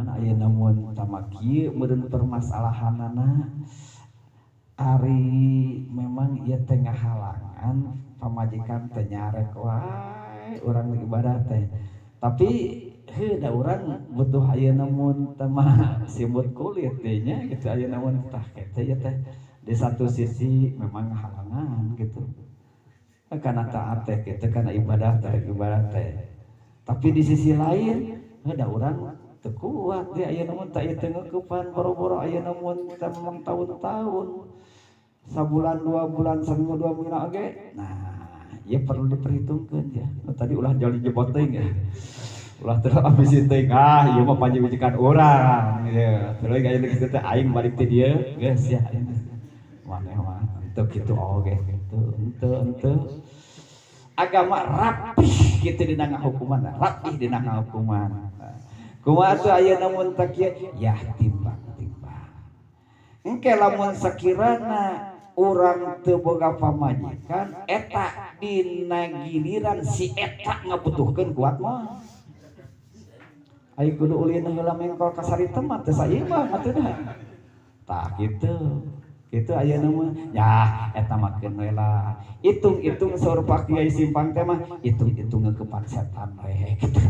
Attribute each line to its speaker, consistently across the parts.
Speaker 1: Cuman ayeuna mun tama kieu meureun permasalahanana ari memang ieu teh ngahalangan pamajikan teh nyarek wae urang ibadah teh. Tapi heuh da urang butuh ayeuna mun teh mah simbut kulit teh nya gitu ayeuna mun tah kitu ieu teh. Di satu sisi memang halangan gitu. Karena taat teh gitu, karena ibadah teh ibadah teh. Tapi di sisi lain heuh da urang teu kuat dia ayeuna mun teh ieu teh ngeukepan boro-boro ayeuna mun teh memang tahun-tahun sabulan 2 bulan saminggu 2 minggu oge. Nah, ieu perlu diperhitungkeun ya. Nu tadi ulah jauh dijebot teuing ya. Ulah terlalu ambisi teuing. Ah, ieu mah panjiwijikan urang ya. Terus aya kitu teh aing balik ti dieu geus ya. Maneh mah henteu kitu oge gitu. Henteu henteu. Agama rapih kitu dina ngahukuman, rapih dina ngahukuman. Kumaha atuh ayeuna mun teh kieu? Yah timbang-timbang. Engke lamun sakirana urang teu boga pamajikan eta dina giliran si eta ngabutuhkeun kuat mah. Ai kudu ulin heula mengkol ka sarita mah teu saimbang atuh dah. Tah kitu. Kitu ayeuna mah yah eta mah keun we lah. Hitung-hitung saur Pak Kiai Simpang teh mah hitung-hitung ngeukepan setan we kitu.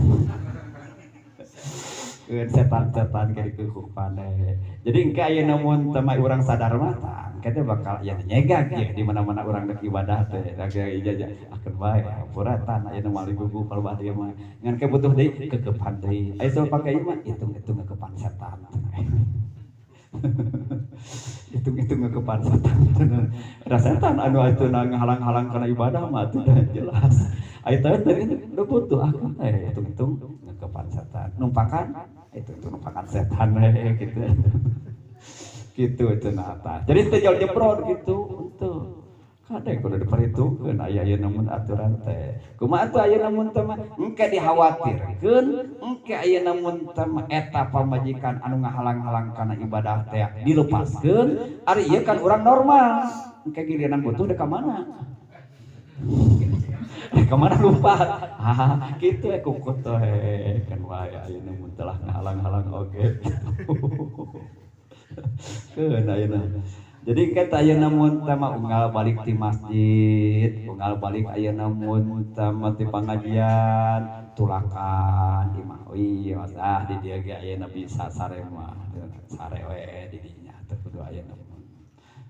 Speaker 1: Keun setan-setan keur dikukupan we. Jadi engke ayeuna mun teh mah urang sadar mah tah engke teh bakal aya nyegag ye di mana-mana urang dek ibadah teh. Da kieu ijazah akeun bae hampura tan ayeuna mah gugup palebah dieu mah. Ngan ke butuh deui kekepan deui. Aya saur Pak Kiai mah hitung-hitung ngeukepan setan. Hitung-hitung ngeukepan setan. Da setan anu ayeuna ngahalang-halang kana ibadah mah atuh dah jelas. Aya teh teh nu butuh akun teh hitung-hitung ngeukepan setan. Numpakan itu numpakan setan we gitu. Gitu cenah tah. Jadi teu jauh jebrot gitu henteu. Kade kudu diperhitungkeun aya ayeuna mun aturan teh. Kumaha atuh ayeuna mun teh mah engke dikhawatirkeun engke ayeuna mun teh mah eta pamajikan anu ngahalang-halang kana ibadah teh dilepaskeun ari ieu kan urang normal. Engke giliran butuh dek ka mana? Dek ka mana lupa. Ah kitu we kukut we kan wae ayeuna mun telah ngahalang-halang oge. Keun ayeuna. Jadi kita ayeuna mun teh mah unggal balik ti masjid, unggal balik ayeuna mun teh mah ti pangajian, tulakan imah. Wih, mas ah di dieu ge ayeuna bisa sare mah. Sare we di dinya teu kudu ayeuna mun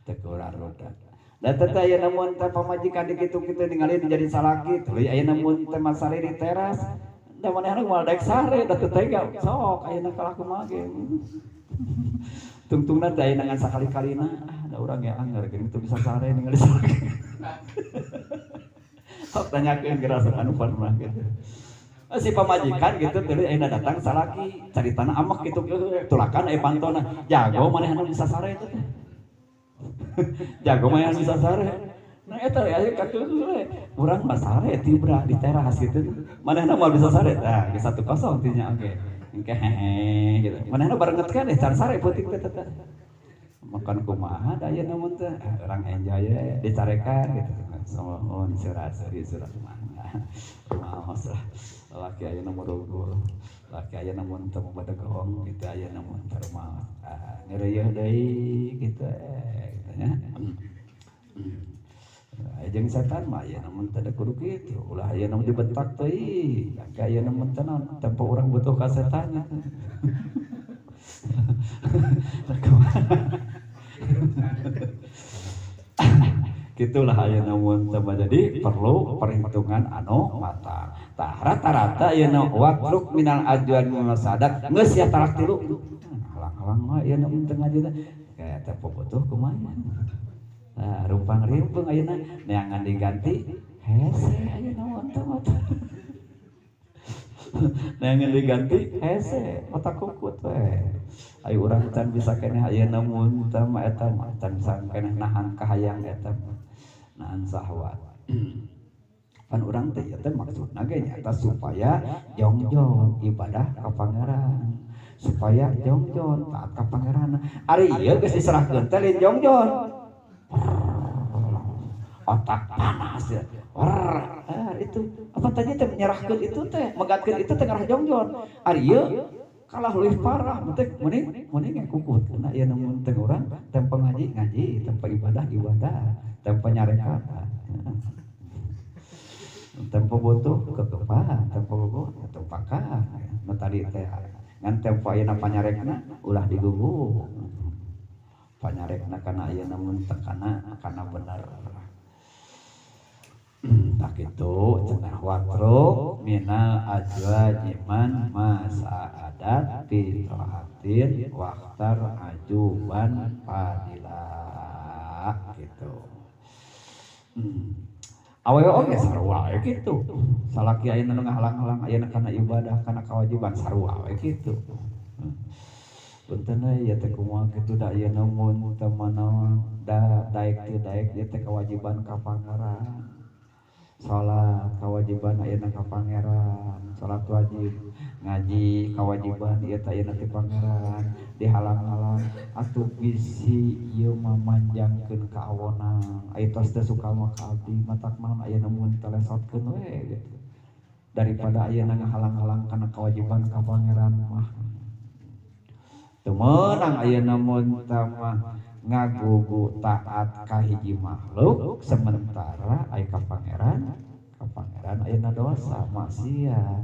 Speaker 1: teu kudu rarudat. Da teh ayeuna mun teh pamajikan di kitu-kitu ningali jadi salaki, tuluy ayeuna mun teh mah sare di teras. Da manehna moal daek sare da teu tega. Sok ayeuna kalah kumaha ge. Tungtungna teh ayeuna ngan sakali-kalina ah da urang ge anggar geuning teu bisa sare ningali salaki. Sok tanyakeun geura sok anu pernah gitu. Si pamajikan gitu tuluy ayeuna datang salaki caritana amek gitu tulakan aya pantona jago manehna bisa sare itu teh. Jago manehna bisa sare. Nah eta aya kakeuh we. Urang mah sare tibra di teras gitu. Manehna moal bisa sare tah geus 1-0 tinya oge. Engke hehe gitu. Manehna barenget keneh can sare peuting teh teh. Makan kumaha da ayeuna mun teh urang enjoy we dicarekan gitu. Sohon surat seri surat mah. Maos lah. Laki ayeuna murugul. Laki ayeuna mun teu badegong gitu ayeuna mun teu maos. Ah ngeureuyeun deui gitu gitu nya. Jeung setan mah ayeuna mun teu kudu kitu. Ulah ayeuna mun dibentak teuing. Engke ayeuna mun teu naon tempo urang butuh ka setan. Gitulah ayeuna mun teu jadi perlu perhitungan anu matang. Tah rata-rata ayeuna watruk minal ajwan masadak geus ya talak tilu. Halang-halang mah ayeuna mun teu ngaji teh kayak teh butuh kumaha. Nah, rumpang rimpung ayeuna neangan diganti hese ayeuna mun teu mah. Neangan diganti hese otak kukut we. Ayo urang can bisa keneh ayeuna mun teu mah eta mah can bisa keneh nahan kahayang eta mah. Nahan sahwat. Pan urang teh ieu teh maksudna ge nyaeta supaya jongjon ibadah ka Pangeran. Supaya jongjon taat ka Pangeran. Ari ieu geus diserahkeun teh lain jongjon. Otak panas ya. Itu apa tadi teh menyerahkeun itu teh, megatkeun itu teh ngarah jongjon. Ari ieu Kalah leuwih parah teh mending mending ngekukutkeun aya mun teh urang tempo ngaji ngaji, tempo ibadah ibadah, tempo nyarekan. Tempo butuh kekepan, tempo bogoh tumpakan. Nu tadi teh ngan tempo ayeuna panyarekna ulah digugu. Panyarekna kana ayeuna mun teu kana bener. Tak itu cenah watruk minal azwaji man masa'adat fi taatin waqtar ajuban fadilah gitu. Awewe oge sarua we kitu. Salaki ayeuna nu ngahalang-halang ayeuna kana ibadah kana kewajiban sarua we kitu. Punten euy ieu teh kumaha kitu da ayeuna mun teu manaon da daek teu daek ieu teh kewajiban ka pangeran. Salat kewajiban ayeuna ka pangeran, salat wajib, ngaji kewajiban ieu teh ayeuna ti pangeran, dihalang-halang atuh bisi ieu mah manjangkeun kaawonan. Aya tos teu suka mah ka abdi matak naon ayeuna mun telesotkeun we gitu. Daripada ayeuna ngahalang-halang kana kewajiban ka pangeran mah. Teu meunang ayeuna mun teh mah ngagugu taat ka hiji makhluk sementara aya ka pangeran ayeuna dosa maksiat.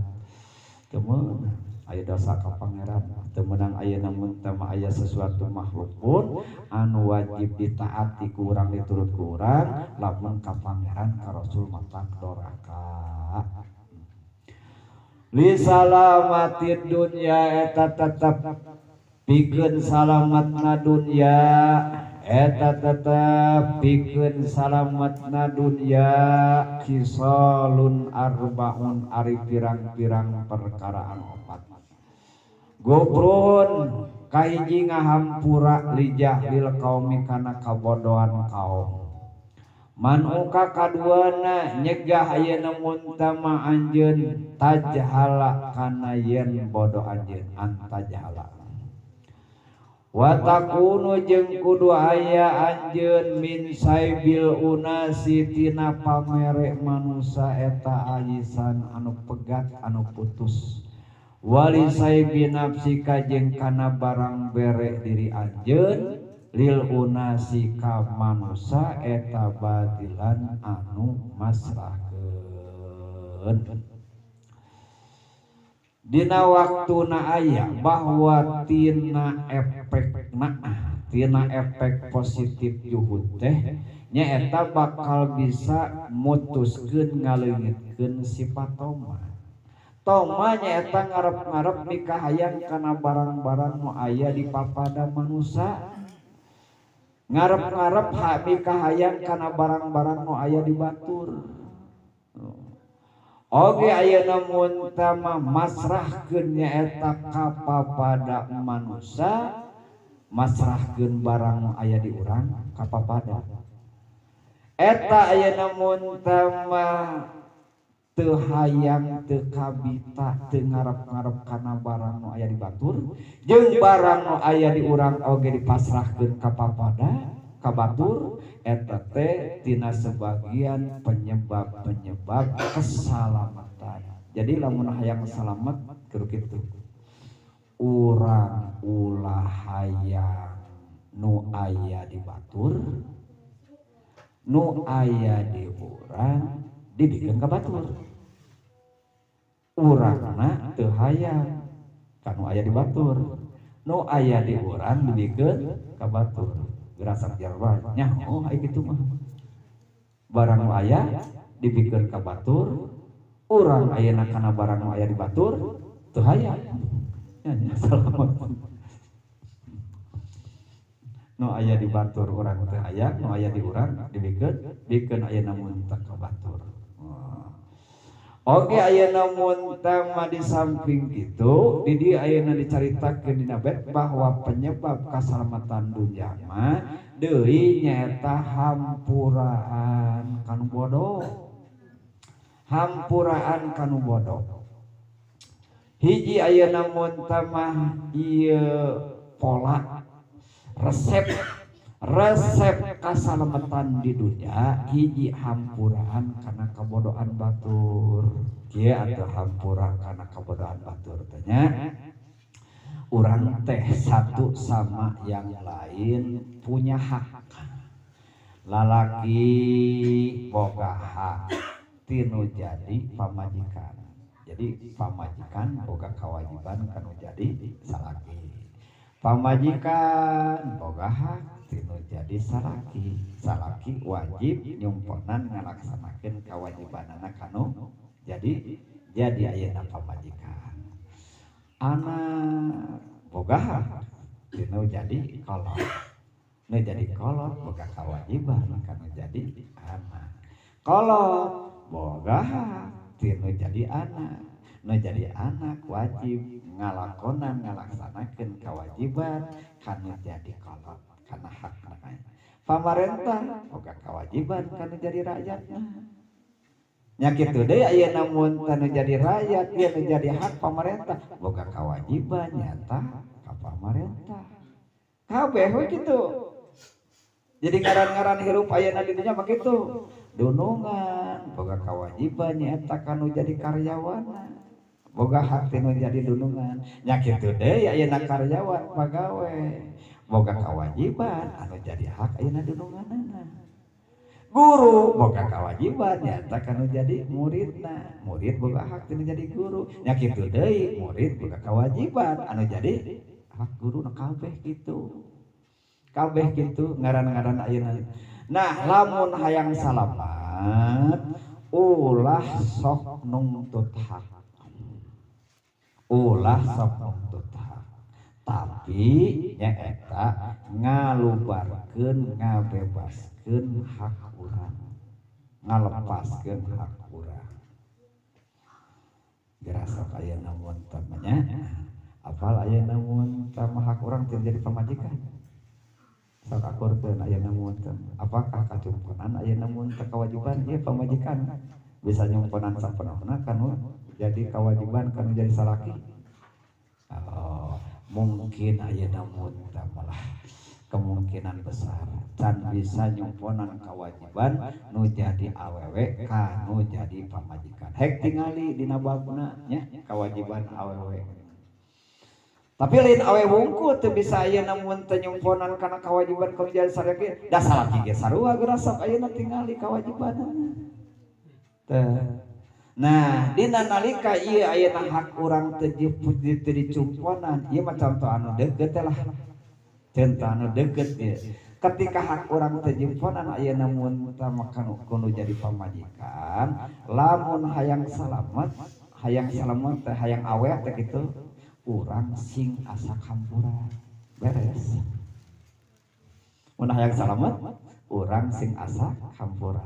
Speaker 1: Teu meunang aya dosa ka pangeran, teu meunang ayeuna mun teh mah aya sesuatu makhluk pun anu wajib ditaati ku urang diturut ku urang lamun ka pangeran ka rasul matak doraka. Li salamatid dunya eta tetep pikeun salamatna dunya eta tetep pikeun salamatna dunya kisalun arbaun ari pirang-pirang perkara anu opat. Gobrun kahiji ngahampura lijahlil kaumi kana kabodohan kaum. Manuka kaduana nyegah ayeuna mun teh mah anjeun tajhala kana yen bodoh anjeun antajhala. Wa takunu jeung kudu aya anjeun min saibil unasi tina pamere manusa eta ayisan anu pegat anu putus. Wali saibi nafsika jeung kana barang bere diri anjeun lil unasi ka manusa eta badilan anu masrahkeun. Dina waktuna aya bahwa tina efekna tina efek positif juhud teh nyaeta bakal bisa mutuskeun ngaleungitkeun sifat toma. Toma nyaeta ngarep-ngarep mikahayang kana barang-barang nu aya di papada manusa. Ngarep-ngarep mikahayang kana barang-barang nu aya di batur. Oge ayeuna mun teh mah masrahkeun nyaeta ka papada manusa, masrahkeun barang nu aya di urang ka papada. Eta ayeuna mun teh mah teu hayang teu kabita teu ngarep-ngarep kana barang nu aya di batur, jeung barang nu aya di urang oge dipasrahkeun ka papada ka batur, eta teh tina sebagian penyebab-penyebab keselamatan. Jadi lamun hayang salamet kudu kitu. Urang ulah hayang nu aya di batur, nu aya di urang dibikeun ka batur. Urangna teu hayang ka nu aya di batur, nu aya di urang dibikeun ka batur. Gerasak jarwa nya oh aya kitu mah. Barang nu aya dibikeun ka batur, urang ayeuna kana barang nu aya di batur teu hayang. Nya nya salamet. Nu aya di batur urang teu hayang, nu aya di urang dibikeun, bikeun ayeuna mun teu ka batur. Oke ayeuna mun teh mah di samping kitu di dieu ayeuna dicaritakeun dina bait bahwa penyebab kasalamatan dunya mah deui nyaeta hampuraan kanu bodoh. Hampuraan kanu bodoh. Hiji ayeuna mun teh mah ieu pola resep resep kasalamatan di dunia hiji hampuraan kana kabodohan batur. Kieu atuh hampura kana kabodohan batur teh nya. Urang teh satu sama yang lain punya hak. Lalaki boga hak ti nu jadi pamajikan, jadi pamajikan boga kewajiban kanu jadi salaki, pamajikan boga hak ti nu jadi salaki, salaki wajib nyumponan ngalaksanakeun kewajibanana kanu jadi ayeuna pamajikan. Anak boga hak ti nu jadi kolot, nu jadi kolot boga kewajiban kanu jadi anak, kolot boga hak ti nu jadi anak, nu jadi anak wajib ngalakonan ngalaksanakeun kewajiban kanu jadi kolot karena hak. Pamarentah boga kewajiban kanu jadi rakyatna. Nya kitu deui ayeuna mun tanu jadi rakyat ieu nu jadi hak pamarentah boga kewajiban nyata ka pamarentah. Kabeh we kitu. Jadi ngaran-ngaran hirup ayeuna di dunya mah kitu. Dunungan boga kewajiban nyaeta kanu jadi karyawanna, boga hak tinu jadi dunungan. Nya kitu deui ayeuna karyawan pagawe boga kewajiban anu jadi hak ayeuna dununganana. Guru boga kewajiban nyata kanu jadi muridna, murid boga hak tinu jadi guru. Nya kitu deui murid boga kewajiban anu jadi hak guru. Nu kabeh kitu, kabeh kitu ngaran-ngaran ayeuna. Nah, lamun hayang salamat, ulah sok nungtut hak, ulah sok nuntut hak, tapi nyaeta ngalubarkeun, ngabebaskeun hak urang, ngalepaskeun hak urang. Geura sok ayeuna mun nya apal ayeuna mun mah hak urang teu jadi pamajikan. Sok akurkeun ayeuna mun, apakah kacumponan ayeuna mun teu kewajiban ieu pamajikan bisa nyumponan sapenuhna kanu jadi kewajiban kanu jadi salaki? Oh, mungkin ayeuna mun malah kemungkinan besar can bisa nyumponan kewajiban nu jadi awewe kanu jadi pamajikan. Hek tingali dina babna nya kewajiban awewe. Tapi lain awe wungkul teu bisa ayeuna mun teu nyumponan kana kewajiban kanu jadi salaki, da salaki ge sarua. Geura sok ayeuna tingali kewajibanana teh. Nah, dina nalika ieu ayeuna hak urang teu dicumponan, ieu mah contoh anu deukeut teh lah. Contoh anu deukeut ieu. Ketika hak urang teu jumponan ayeuna mun kanu kudu jadi pamajikan, lamun hayang salamet, hayang salamet teh, hayang awet teh kitu, urang sing asa hampura. Beres. Mun hayang salamet, urang sing asa hampura.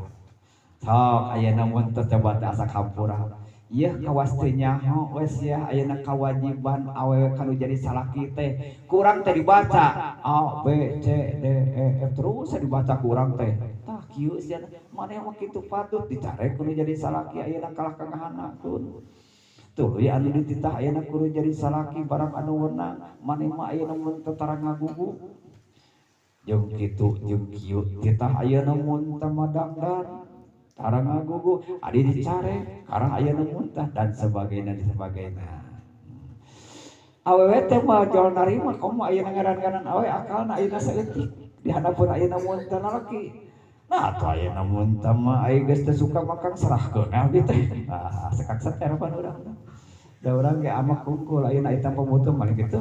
Speaker 1: Sok ayeuna mun teu coba teh asa hampura. Ieu kawas teu nyaho we sia ayeuna kewajiban awewe kanu jadi salaki teh. Kurang teh dibaca A B C D E F terus dibaca kurang teh. Tah kieu sia maneh mah kitu patut dicarek kudu jadi salaki ayeuna kalah ka ngahanakeun. Tuluy anu dititah ayeuna kudu jadi salaki barang anu wenang, maneh mah ayeuna mun teu tara ngagugu. Jeung kitu jeung kieu titah ayeuna mun teu madangdan tara ngagugu, adi dicarek karena ayeuna muntah dan sebagainya dan sebagainya. Awewe teh mah jual narima komo ayeuna ngaran-ngaran awe akalna ayeuna saeutik di handapeun ayeuna muntah lalaki. Nah, atuh ayeuna muntah mah aya geus teu suka makan serahkeun abdi teh. Ah, sekak seter pan urang. Da urang ge amak kungkul ayeuna eta pemutung paling kitu.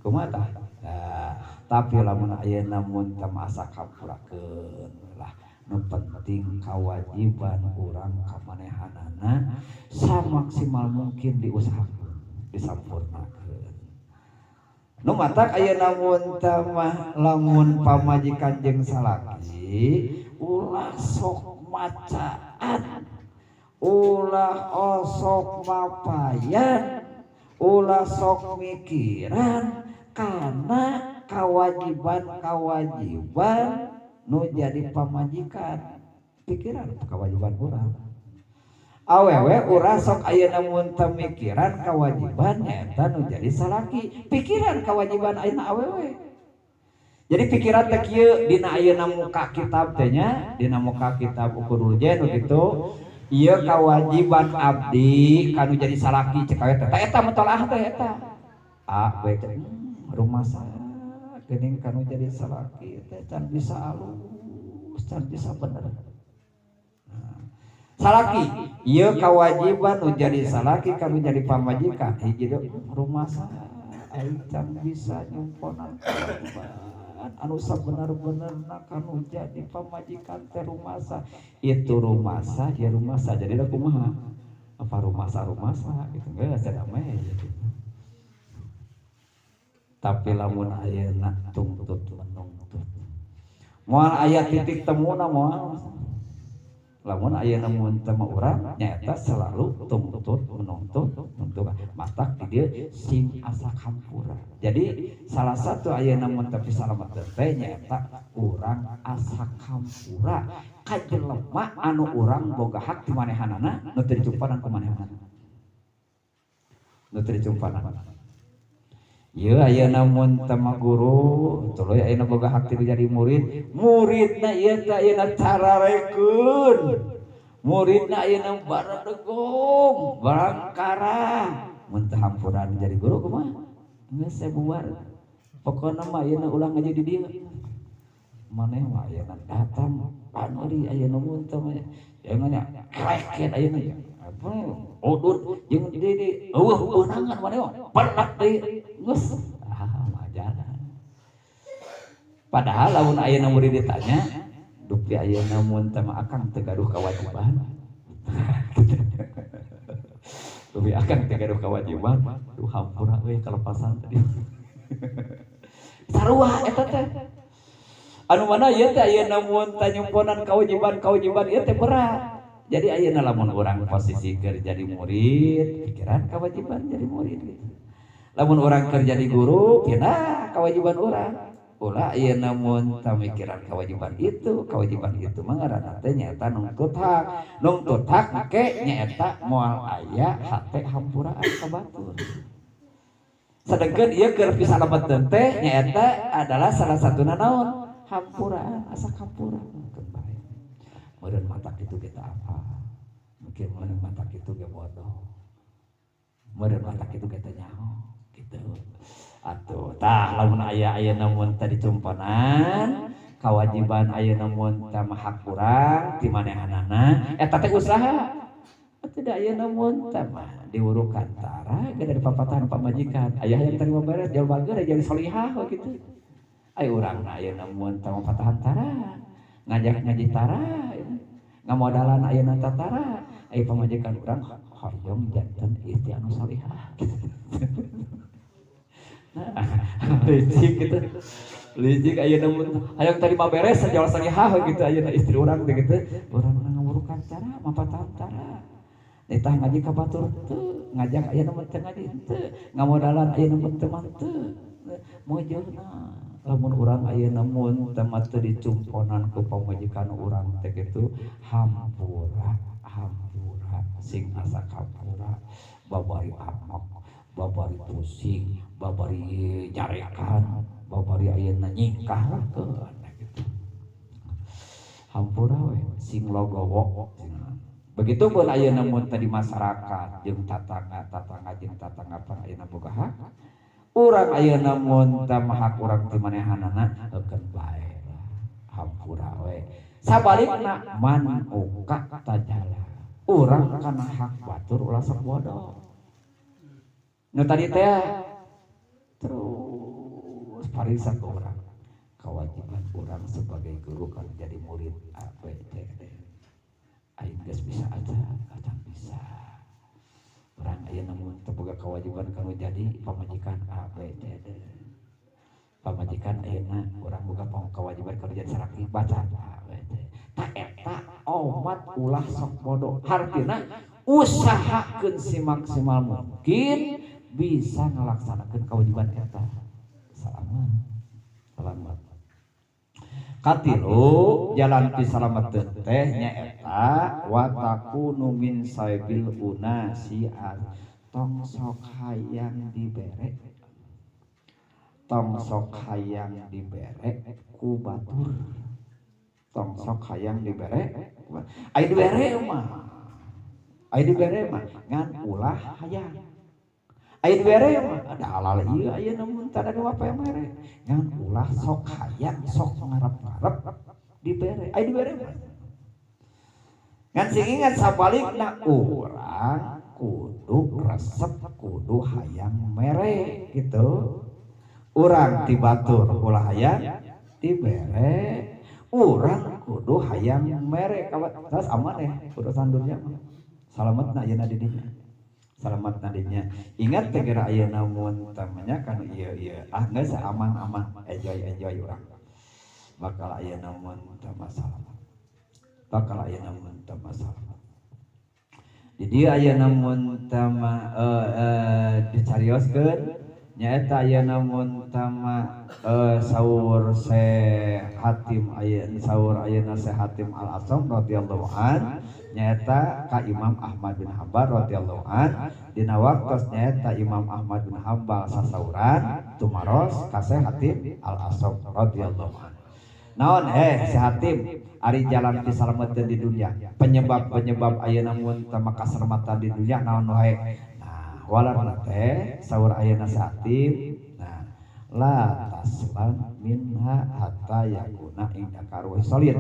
Speaker 1: Kumaha tah? Nah, tapi lamun ayeuna muntah mah asa kampurakeun lah. Nu penting kewajiban urang kamanehanana samaksimal mungkin diusahakeun, disampurnakeun. Nu matak ayeuna mun mah lamun pamajikan jeung salaki ulah sok macaan, ulah osok mapayan, ulah sok mikiran karena kewajiban-kewajiban nu jadi pamajikan, pikiran kewajiban urang. Awewe urang sok ayeuna mun teu mikiran kewajiban nyaeta nu jadi salaki, pikiran kewajiban ayeuna awewe. Jadi pikiran teh kieu dina ayeuna muka kitab teh nya, dina muka kitab Uqudul Jen gitu, ieu kewajiban abdi kanu jadi salaki cek awewe teh. Eta mutolaah teh eta. A B C rumasa geuning kanu jadi salaki teh can bisa alus, can bisa bener. Nah, salaki ieu kewajiban nu jadi salaki kanu jadi pamajikan hiji deui rumasa aing can bisa nyumponan kewajiban anu sabenar-benerna kanu jadi pamajikan teh rumasa itu rumasa ya rumasa jadi da kumaha apa rumasa-rumasa gitu geus damai gitu. Tapi lamun ayeuna tuntut menuntut moal aya titik temuna moal lamun ayeuna mun teu urang nyaeta selalu tuntut menuntut nuntut matak di dieu sing asa kampura. Jadi salah satu ayeuna mun teu salamet teh nyaeta urang asa kampura ka jelema anu urang boga hak ti manehanana nu teu dicumpanan ku manehanana nu teu dicumpanan. Ieu ayeuna mun teu mah guru tuluy ayeuna boga hak ti jadi murid, muridna ieu teh ayeuna cararekeun. Muridna ayeuna baradegong, barangkara mun teu hampuran jadi guru kumaha? Geus saya bubar. Pokona mah ayeuna ulah ngaji di dieu. Maneh mah ayeuna datang panuri ayeuna mun teu mah jangan nya kreket ayeuna ya. Apa udud jeung di di eueuh beunangan maneh mah penak deui geus ah majalah. Padahal lamun ayeuna murid ditanya dupi ayeuna mun teh mah akang teu gaduh kewajiban. Dupi akang teu gaduh kewajiban, duh hampura euy kalepasan tadi. Sarua eta teh. Anu mana ieu teh ayeuna mun teh nyumponan kewajiban-kewajiban ieu teh berat. Jadi ayeuna lamun urang posisi keur jadi murid, pikiran kewajiban jadi murid gitu. Lamun urang keur jadi guru, pindah kewajiban urang. Ulah ayeuna mun teu mikiran kewajiban itu mah ngaranna teh nyaeta nungtut hak. Nungtut hak ke nyaeta moal aya hate hampuraan ka batur. Sedengkeun ieu keur pisalameteun teh nyaeta adalah salah satuna naon? Hampuraan, asa hampura keun bae. Meureun mata kitu kita apa? Mungkin meureun mata kitu ge bodoh. Meureun mata kitu ge teu nyaho gitu. Atuh tah lamun aya ayeuna mun teu dicumponan kewajiban ayeuna mun teh mah hak urang ti manehanana eta teh usaha. Tidak ayeuna mun teh mah diurukan tara ge dari papatahan pamajikan. Aya hayang terima beres jauh bager jadi solihah we kitu. Aya urang na ayeuna mun teh mah patahan tara. Ngajak ngaji tara ngamodalan ayeuna tatara aya pamajikan urang hoyong janten istri anu salihah. Nah, licik gitu. Licik ayeuna mun hayang tadi mah beres sajawa salihah gitu ayeuna istri urang teh gitu. Urang ngamurukan tara mapatahan tara. Nitah ngaji ka batur teu, ngajak ayeuna mun teu ngaji teu, ngamodalan ayeuna mun teu mah teu. Mojona lamun urang ayeuna mun teu mah teu dicumponan ku pamajikan urang teh kitu hampura hampura sing asa kampura babari amok babari pusing babari nyarekan babari ayeuna nyingkah lah keun gitu hampura we sing logowo sing. Begitu pun ayeuna mun teh di masyarakat jeung tatangga-tatangga jeung tatangga pan ayeuna boga hak urang ayeuna mun teh mah hak urang ti manehanana heukeun bae lah hampura we. Sabalikna man uka tajala urang kana hak batur ulah sok bodoh. Nu tadi teh terus parisa ke urang kewajiban urang sebagai guru kan jadi murid A B C D. Aing geus bisa aja acan bisa. Urang ayeuna mun teu boga kewajiban kanu jadi pamajikan A B C D. Pamajikan ayeuna urang boga kewajiban kanu jadi salaki baca A B C. Ta eta omat ulah sok bodoh. Hartina usahakeun simaksimal mungkin bisa ngalaksanakeun kewajiban eta. Selamat. Selamat. Katilu jalan pisalameteun teh nyaeta wa takunu min saibil unasi tong sok hayang dibere. Tong sok hayang dibere ku batur. Tong sok hayang dibere. Ai dibere mah. Ai dibere mah ngan ulah hayang. Aya dibere mah ada halal ieu ayeuna mun teu ada nu mere. Ngan ulah sok hayang sok ngarep-ngarep dibere. Aya dibere mah. Ngan sing ingat sabalikna urang kudu resep kudu hayang mere gitu. Urang ti batur ulah hayang dibere, urang kudu hayang mere. Terus aman ya urusan dunia mah. Salametna ayeuna di dinya. Salamet nadinya. Ingat teh geura ayeuna mun tamanya kan ieu ieu. Ah geus aman-aman enjoy-enjoy urang. Bakal ayeuna mun teu masalah. Bakal ayeuna mun teu masalah. Di dieu ayeuna mun teu dicarioskeun nyaeta ayeuna mun tama saur Syekh Hatim ayeuna saur ayeuna Syekh Hatim Al-Asam radhiyallahu an nyaeta ka Imam Ahmad bin Hanbal radhiyallahu an dina waktos nyaeta Imam Ahmad bin Hanbal sasauran tumaros ka Syekh Hatim Al-Asam radhiyallahu an. Naon Syekh Hatim ari jalan pisalameteun di dunia penyebab-penyebab ayeuna mun tama kasalamatan di dunia naon wae. Nah walarna teh saur ayeuna Syekh Hatim nah la taslam minha hatta yakuna indaka ruhi solid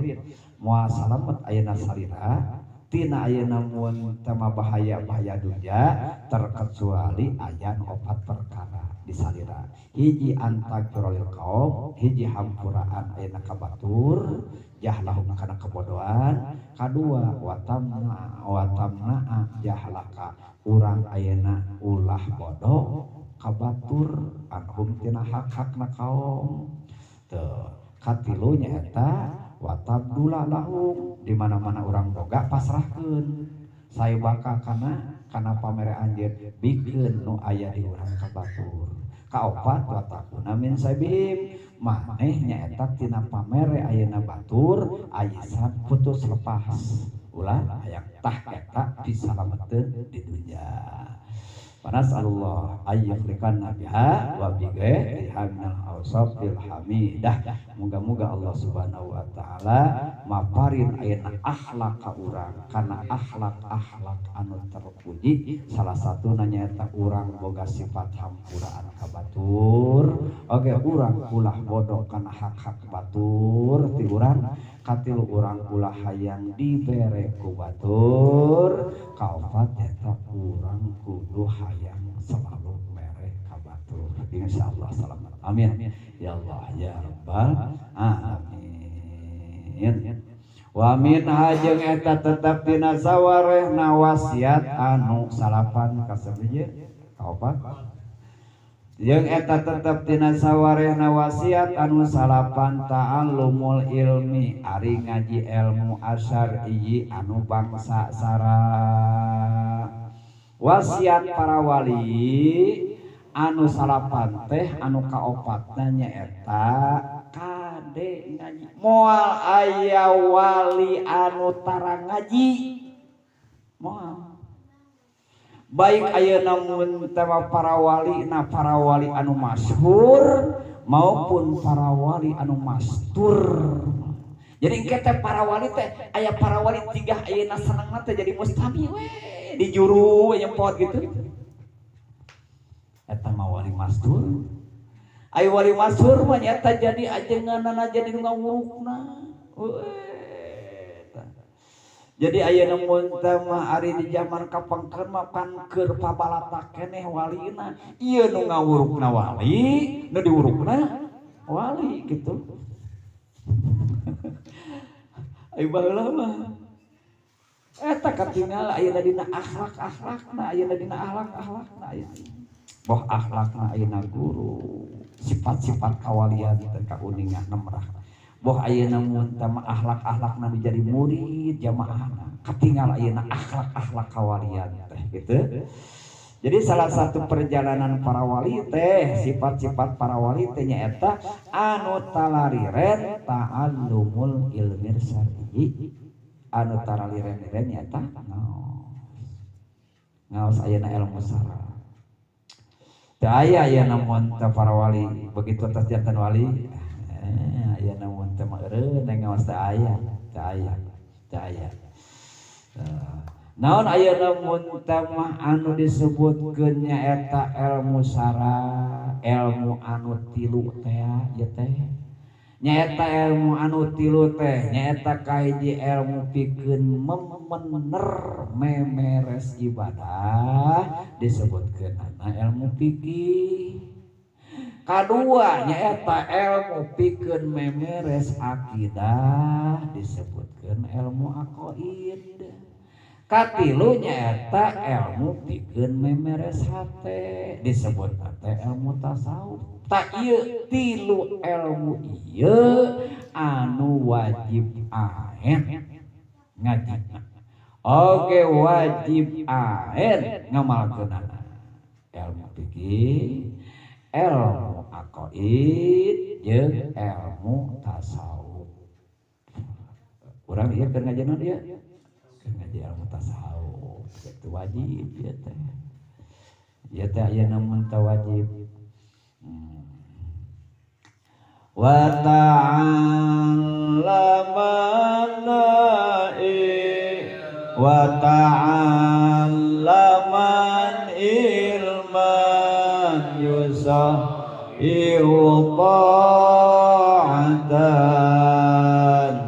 Speaker 1: moal salamet ayeuna salira tina ayeuna mun tama bahaya-bahaya dunia terkecuali aya nu opat perkara di salira. Hiji antagfirul kaum, hiji hampuraan ayeuna ka batur jahlahum kana kebodohan, kadua watamna watamna jahlaka urang ayeuna ulah bodoh ka batur anhum tina hak-hakna kaum. Teu katilu nyaeta watabdula lahum di mana-mana urang boga pasrahkeun sae baka kana kana pamere anjeun bikeun nu aya di urang ka batur. Kaopat watakuna min sabihim maneh nyaeta tina pamere ayeuna batur aisan putus lepas ulah hayang tah eta pisalameteun di dunya. Fanasallallahu ayyukhliqanna biha wa bi ghairiha minal awsafil hamidah. Moga-moga Allah Subhanahu wa taala maparin ayeuna akhlak ka urang kana akhlak-akhlak anu terpuji. Salah satuna nyaeta urang boga sifat hampuraan ka batur. Oge urang ulah bodoh kana hak-hak batur ti urang. Katilu urang ulah hayang dibere ku batur. Kaopat nyaeta urang kudu hayang selalu mere ka batur. Insyaallah selamat. Amin. Ya Allah ya Rabbal alamin. Wa min hajeng eta tetep dina sawarehna wasiat anu salapan kasabiji kaopat. Jeung eta tetep dina sawarehna wasiat anu salapan ta'allumul ilmi ari ngaji ilmu asyar'i anu bangsa sara. Wasiat para wali anu salapan teh anu kaopatna nyaeta kade ngaji. Moal aya wali anu tara ngaji. Moal. Baik ayeuna mun tema para wali na para wali anu masyhur maupun para wali anu mastur. Jadi engke teh para wali teh aya para wali tiga ayeuna senengna teh jadi mustami we di juru we nyempot gitu. Eta mah wali mastur. Aya wali masyhur mah nyata jadi ajenganana jadi nu ngawurukna. Jadi ayeuna mun teh mah ari di zaman kapengker mah pan keur pabalata keneh walina. Ieu nu ngawurukna wali, nu diwurukna wali gitu. Ayo baheula mah. Eta katingal ayeuna dina akhlak-akhlakna, ayeuna dina akhlak-akhlakna ayeuna. Boh akhlakna ayeuna guru, sifat-sifat kawalian teh kauningan nemrah. Boh ayeuna mun teh mah akhlak-akhlakna nu jadi murid jamaahna, katingal ayeuna akhlak-akhlak kawalian teh gitu. Jadi salah satu perjalanan para wali teh, sifat-sifat para wali teh nyaeta anu talariren ta'allumul ilmi syar'i. Anu taraliren-liren nyaeta ngaos. Ngaos ayeuna ilmu syara. Teu aya ayeuna mun teh para wali begitu tos janten wali, ayeuna mun teh mah eureun ngaos teu aya, teu aya, teu aya. Naon ayeuna mun mah anu disebutkeun nyaeta ilmu syara, ilmu anu tilu teh ieu teh. Nyaeta ilmu anu tilu teh nyaeta kahiji ilmu pikeun memener memeres ibadah disebutkeunana ilmu fikih. Kadua nyaeta ilmu pikeun memeres akidah disebutkeun ilmu aqaid. Katilu nyaeta ilmu pikeun memeres hate disebut teh ilmu tasawuf. Tak ieu tilu ilmu ieu anu wajib aen ngaji. Oke wajib aen ngamalkeunana. Ilmu fikih, ilmu aqaid jeung ilmu tasawuf. Urang ieu keur ngaji naon ieu? Ngaji ilmu tasawuf itu wajib ya teh. Ya teh aya namun teh wajib. Wa ta'allamana wa ta'allaman ilman yusahihu ta'atan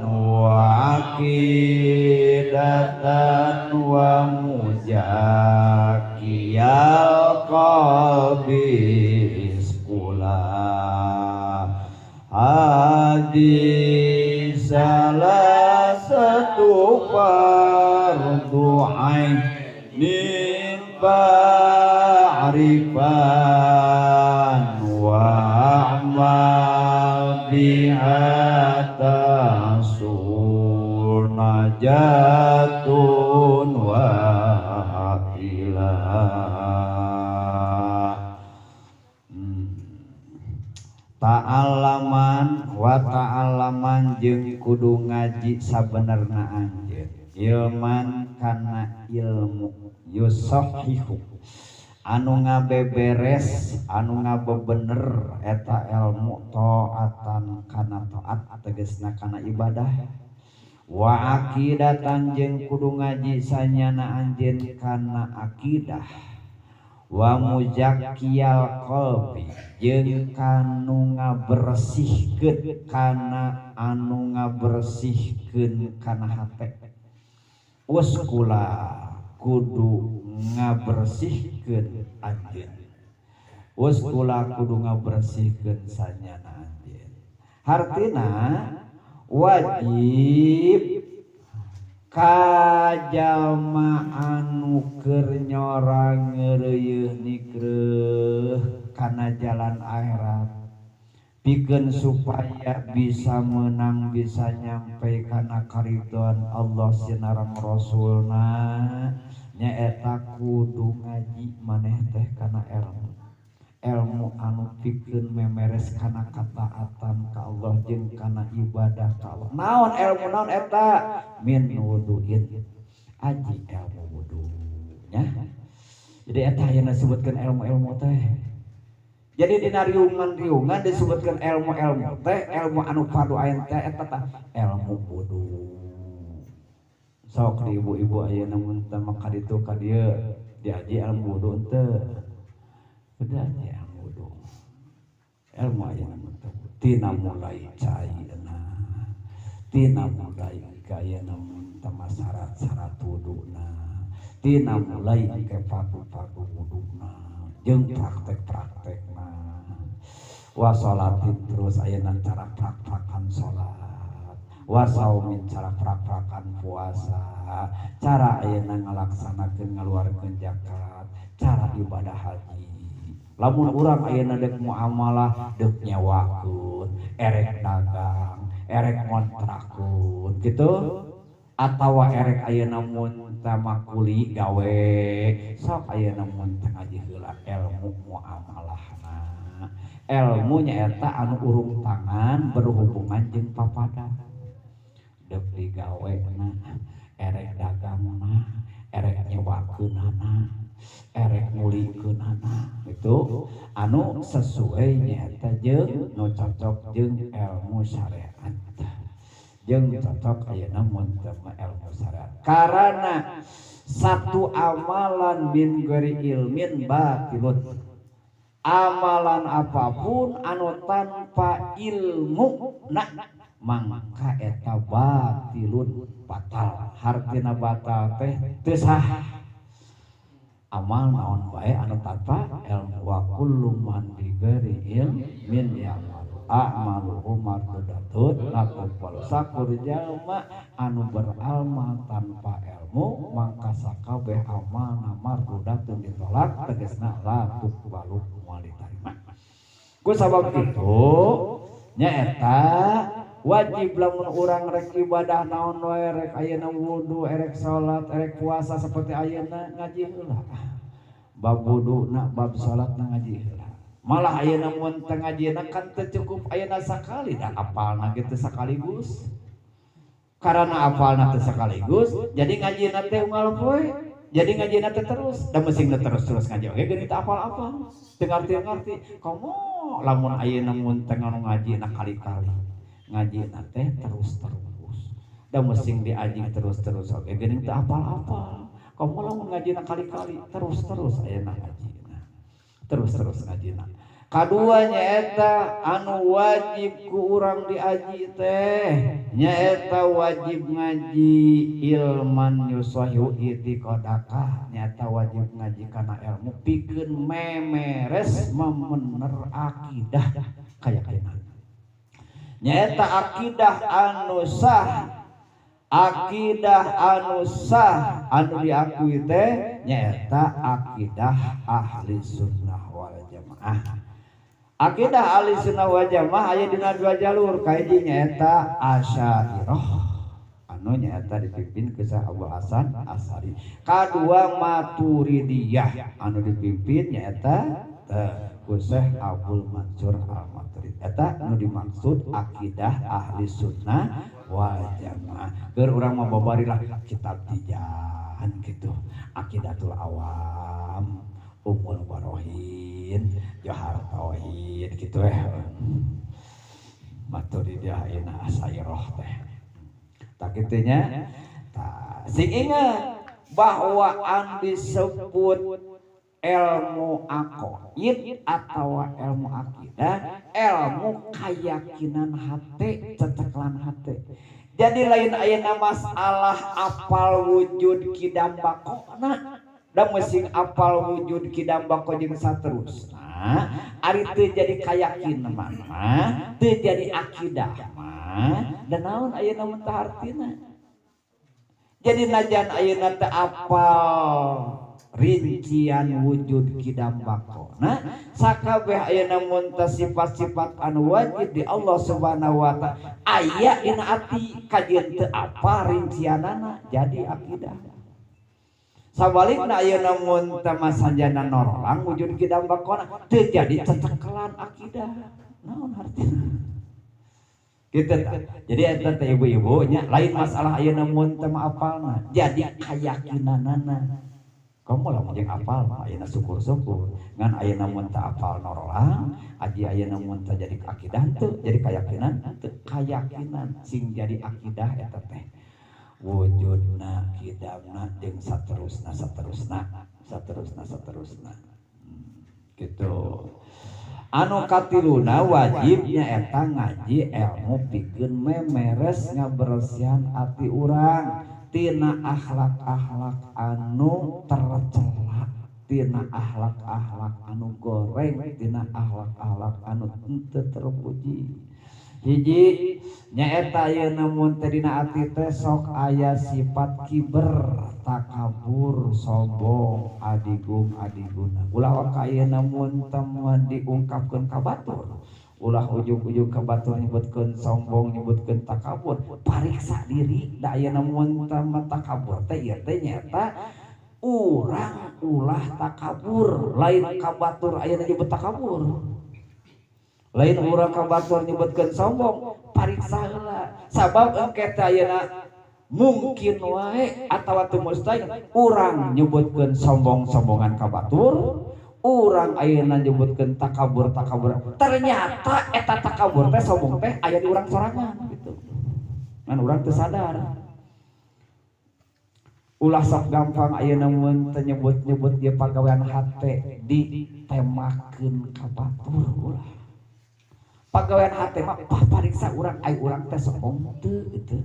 Speaker 1: wa aqidatan wa mujakiyal qalbi iskula hadis salah satu fardu ainin ba'rifan wa amal biha tasul najatun wa ilah. Ta'alaman wa ta'alaman jeung kudu ngaji sabenerna anjeun ilman kana ilmu yusahihu anu ngabeberes anu ngabebener eta ilmu taatan kana taat tegasna kana ibadah wa aqidatan jeung kudu ngaji sanyana anjeun kana akidah wa muzakkiyal qalbi jeung kanu ngabersihkeun kana anu ngabersihkeun kana hate uskula kudu ngabersihkeun anjeun uskula kudu ngabersihkeun sanyana anjeun hartina wajib kajalma anu keur nyorang ngeureuyeun nikreuh kana jalan akhirat pikeun supaya bisa menang bisa nyampe kana karidhoan Allah sinareng Rasulna nyaeta kudu ngaji maneh teh kana ilmu ilmu anu pikeun memeres kana kataatan ka Allah jeung kana ibadah ka Allah. Naon ilmu naon eta? Min wuduin. Aji ilmu wudu nya. Jadi eta ayeuna disebutkeun ilmu-ilmu teh. Jadi dina riungan-riungan disebutkeun ilmu-ilmu teh, ilmu anu fardu ain teh eta tah ilmu wudu. Sok di ibu-ibu ayeuna mun teh mah ka ditu ka dieu diaji ilmu wudu henteu. Udah aja ilmu wudu. Ilmu ayeuna mah tina mulai caina. Tina mulai kayana mun teh syarat-syarat wuduna. Tina mulai ke fardu-fardu wuduna jeung praktek-praktekna. Wa sholatin terus ayeuna cara prak-prakan salat. Wa saumin cara prak-prakan puasa. Cara ayeuna ngalaksanakeun ngaluarkeun zakat, cara ibadah haji. Lamun urang ayeuna deuk muamalah deuk nyewakeun, erek dagang, erek ngontrakkeun kitu atawa erek ayeuna mun teh kuli gawe sok ayeuna mun teh ngaji heula ilmu muamalahna. Ilmu nyaeta anu urung tangan berhubungan jeung papada. Deuk digawena, erek dagangna, erek nyewakeunana, erek ngulikeunana itu anu sesuai nyaeta jeung nu cocok jeung ilmu syariat. Jeung cocok ayeuna mun teu mah ilmu syariat. Karena satu amalan min ghairi ilmin batilun. Amalan apapun anu tanpa ilmu na mangka eta batilun, batal. Hartina batal teh teu sah. Amal naon bae anu tanpa ilmu, wa kullu man bi ghairi ilmin ya'malu a'maluhu mardudatun la tuqbal. Sakur jalma anu beramal tanpa ilmu mangka sakabeh amalna mardudatun, ditolak, tegasna la tuqbalu, moal ditarima. Ku sabab itu nyaeta wajib lamun urang rek ibadah naon wae, rek ayeuna wudu, rek salat, rek puasa, seperti ayeuna ngaji heula bab wuduna, bab salatna ngaji heula. Malah ayeuna mun teu ngajina kan teu cukup ayeuna sakali, da apalna ge teu sekaligus. Karena apalna teu sekaligus, jadi ngajina teh unggal poe, jadi ngajina teh terus. Da mesing terus-terus ngaji oge geuning teu apal-apal, teu ngarti-ngarti. Komo lamun ayeuna mun teu ngaji na kali-kali, ngaji teh terus-terus, da mesing diaji terus-terus oge geuning teu apal-apal. Komo lamun ngaji na kali-kali, terus-terus ayeuna ngaji, terus-terus ngajina. Kadua nyaeta anu wajib ku urang diaji teh nyaeta wajib ngaji ilman yusahihu i'tiqadaka, nyaeta wajib ngaji kana ilmu pikeun memeres memener akidah kayakinan. Nyaeta akidah anu sah, akidah anu sah anu diakui teh nyaeta akidah ahli sunnah wal jamaah. Akidah ahli sunnah wal jamaah aya dina dua jalur. Kahiji nyaeta Asy'ariyah anu nyaeta dipimpin ku Abu Hasan Asy'ari. Kadua Maturidiyah anu dipimpin nyaeta ku Syekh Abul Mansur Al-Maturidi. Eta nu dimaksud akidah ahli sunnah wal jamaah. Keur urang mah babarilah kitab Tijan gitu, Aqidatul Awam, Ummul Barohin, Johar Tauhid gitu eh. Maturidiyah ayeuna Asy'ariyah teh. Tak kitu nya. Tah, sing ingat bahwa an disebut ilmu aqaid atau ilmu akidah, ilmu keyakinan hati, ceceklan hati. Jadi lain ayeuna masalah apal wujud kidam baqona, da mesing apal wujud kidam baqo jeung saterusna, ari teu jadi keyakinan mah, teu jadi akidah mah, dan naon ayeuna mun teu hartina. Jadi najan ayeuna teu apal rincian wujud kidam baqona, sakabeh ayeuna mun teu sifat-sifat anu wajib di Allah Subhanahu wa taala aya dina ati, kajeun teu apa rincianana jadi akidah. Sabalikna ayeuna mun teu masanjana norolang wujud kidam baqona, teu jadi cecekelan akidah. Naon hartina gitu ta. Jadi eta teh ibu-ibu nya, lain masalah ayeuna mun teu apalna, jadi kayakinanana. Kamu lah jeung apal mah ayeuna syukur-syukur, ngan ayeuna mun teu apal norolang aji ayeuna mun teu jadi akidah teu jadi keyakinan teu, keyakinan sing jadi akidah eta teh wujudna kidamna jeung saterusna saterusna saterusna saterusna. Gitu. Anu katiluna wajibnya eta ngaji ilmu pikeun memeres ngabersihan ati urang tina akhlak-akhlak anu tercela, tina akhlak-akhlak anu goreng, tina akhlak-akhlak anu henteu terpuji. Hiji nyaeta ayeuna mun teh dina ati teh sok aya sifat kiber, takabur, sombong, adigung adiguna. Ulah waka ayeuna mun teh diungkapkeun ka batur, ulah ujug-ujug ka batur nyebutkeun sombong, nyebutkeun takabur. Pariksa diri da ayeuna mun teh takabur teh ieu teh nyaeta urang ulah takabur, lain ka batur ayeuna nyebut takabur, lain urang ka batur nyebutkeun sombong. Pariksa heula, sabab engke teh ayeuna mungkin wae atawa teu mustahil urang nyebutkeun sombong-sombongan ka batur, urang ayeuna nyebutkeun takabur-takabur, ternyata eta takabur teh, sombong teh aya di urang sorangan gitu. Ngan urang teu sadar. Ulah sok gampang ayeuna mun teu nyebut-nyebut ieu pagawean hate ditemakeun ka batur ulah. Pagawean hate mah papariksa urang ai urang teh sombong teu gitu.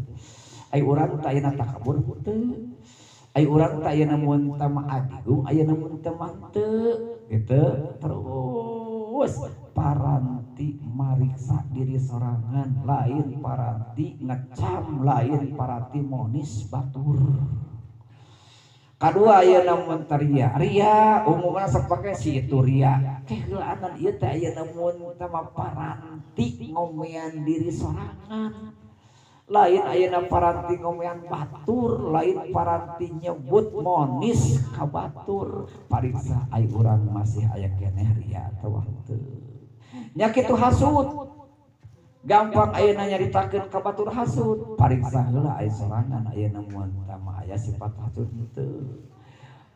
Speaker 1: Ai urang teh ayeuna takabur teu. Ai urang teh ayeuna mun teh mah adigung ayeuna mun teh mah teu gitu. Terus paranti mariksa diri sorangan lain paranti ngecam lain paranti monis batur. Kadua ayeuna mun teh ria, ria umumna sok pake si itu ria. Keheulaanan ieu teh ayeuna mun teh mah paranti ngomean diri sorangan. Lain ayeuna paranti ngomean batur, lain paranti nyebut monis ka batur. Pariksa ai urang masih aya keneh ria atawa henteu. Nya kitu hasud. Gampang ayeuna nyaritakeun ka batur hasud. Pariksa heula ai sorangan ayeuna mun teh mah aya sifat hasud henteu.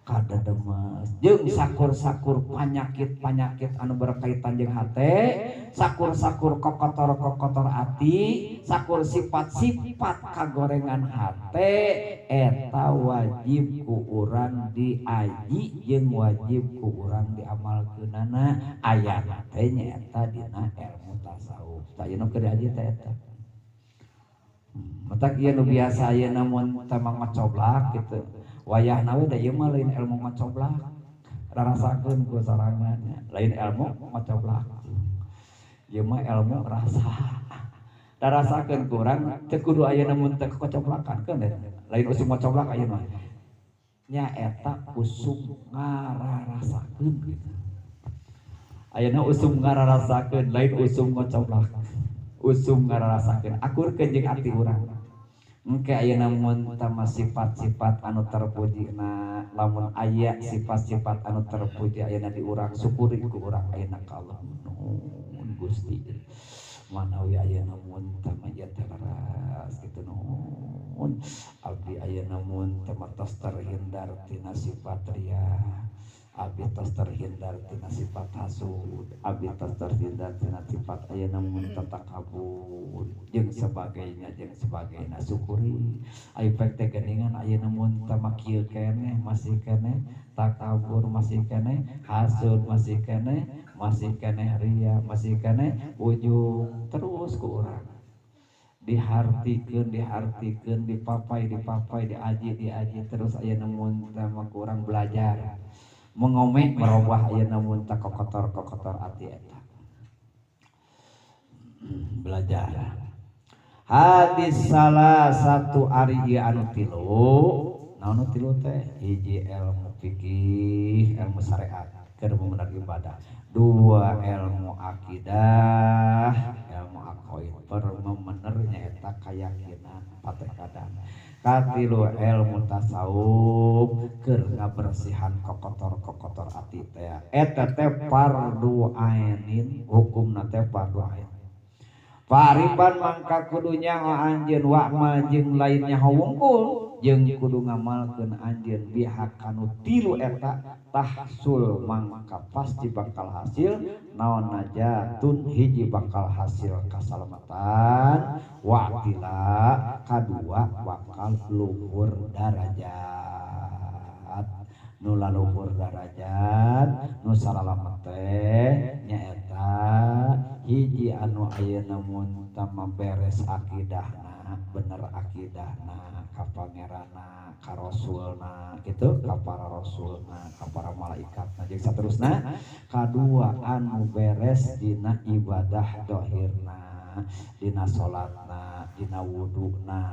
Speaker 1: Kadademes jeung sakur-sakur panyakit-panyakit anu berkaitan jeung hate, sakur-sakur kokotor-kokotor ati, sakur sifat-sifat kagorengan hate eta wajib ku urang diaji jeung wajib ku urang diamalkeunana. Ayana teh nyaeta dina ilmu tasawuf. Tah ieu nu keur diaji teh eta. Matak ieu nu biasa ayeuna mun teh mah ngocoblak gitu. Wayahna we da ieu mah lain ilmu ngocoblak. Rarasakeun ku sorangan lain ilmu ngocoblak. Ieu mah ilmu rasa. Rarasakeun ku urang teu kudu ayeuna mun teh kocoblakan keun lain usum ngocoblak ayeuna. Nya eta usum ngararasakeun gitu. Ayeuna usum ngararasakeun lain usum ngocoblak. Usum ngararasakeun akurkeun jeung ati urang. Engke ayeuna mun teh mah sifat-sifat anu terpujina, lamun aya sifat-sifat anu terpuji ayeuna di urang syukuri ku urang ayeuna ka Allah nuhun Gusti. Manawi ayeuna mun teh mah ieu teh leres kitu nuhun. Abdi ayeuna mun teh mah tos terhindar tina sifat ria. Abdi tos terhindar tina sifat hasud, abdi tos terhindar tina sifat ayeuna mun takabur jeung sebagainya jeung sebagainya. Syukuri ai pek teh geuningan ayeuna mun teh mah kieu keneh masih keneh takabur masih keneh hasud masih keneh masih keneh ria masih keneh ujung terus ku urang dihartikeun dihartikeun dipapai dipapai diaji diaji terus ayeuna mun teh mah ku urang belajar mengome merubah ayeuna mun teh kokotor-kokotor ati eta. Belajar. Hadis salah satu ari ieu anu tilu, naon nu tilu teh? Hiji ilmu fikih, ilmu syariat keur bener ibadah. Dua ilmu akidah, ilmu aqaid permemener nyaeta kayakinan patekadan. Katilu ilmu tasawuf keur ngabersihan kokotor-kokotor ati teh. Eta teh fardu ainin, hukumna teh fardu ain. Pariban mangka kudu nyaho anjeun wa'mal jeung lain nyaho wungkul jeung kudu ngamalkeun anjeun biha kanu tilu eta tahsul mangka pasti bakal hasil naon najatun hiji bakal hasil kasalamatan wa'tila kadua bakal luhur darajat nu laluhur darajat nu salalamet teh nyaeta hiji anu ayeuna mun teu beres akidahna bener akidahna ka pangeranna ka rasulna kitu ka para rasulna ka para malaikatna jeung saterusna. Kadua anu beres dina ibadah dohirna dina salatna dina wuduna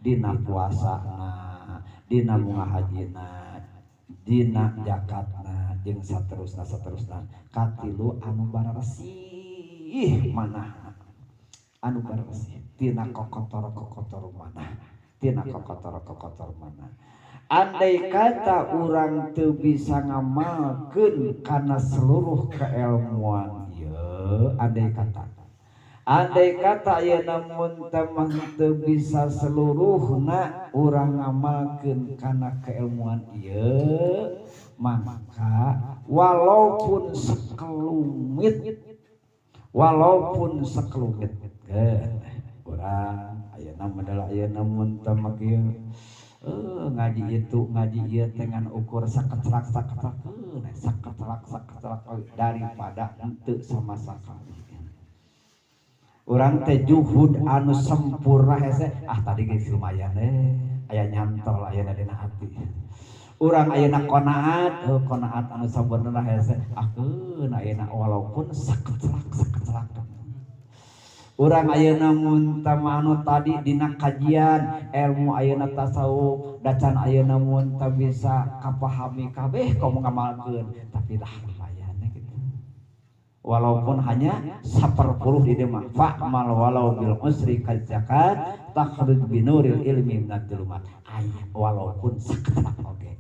Speaker 1: dina puasana dina munga hajina dina zakatna jeung saterusna saterusna. Katilu anu bararesih manahna anu bararesih tina kokotor-kokotor manah tina kokotor-kokotor manah. Andai kata urang teu bisa ngamalkeun kana seluruh keilmuan ieu, andai kata ayeuna mun teh mah teu bisa seluruhna urang ngamalkeun kana keilmuan ieu, maka walaupun sekelumit urang Ayeuna model ayeuna mun teu mah kieu ngaji itu ngaji ieu teh ngan ukur sakecelak sakecelak sakecelak sakecelak daripada henteu sama sakali. Urang teh juhud anu sempurna hese ah tadi geus lumayan aya nyantol ayeuna dina hati. Urang ayeuna qanaat qanaat anu sabenerna hese ah keun ayeuna walaupun sakecelak sakecelak. Urang ayeuna mun teh anu tadi dina kajian ilmu ayeuna tasawuf dacan ayeuna mun teu bisa kapahami kabeh komo ngamalkeun tapi lah lumayan gitu. Walaupun hanya 1/10 di dieu mah fa'mal walau bil usri kazakat takhruj binuril ilmi minad dhulumat. Aya walaupun sakecelak oge.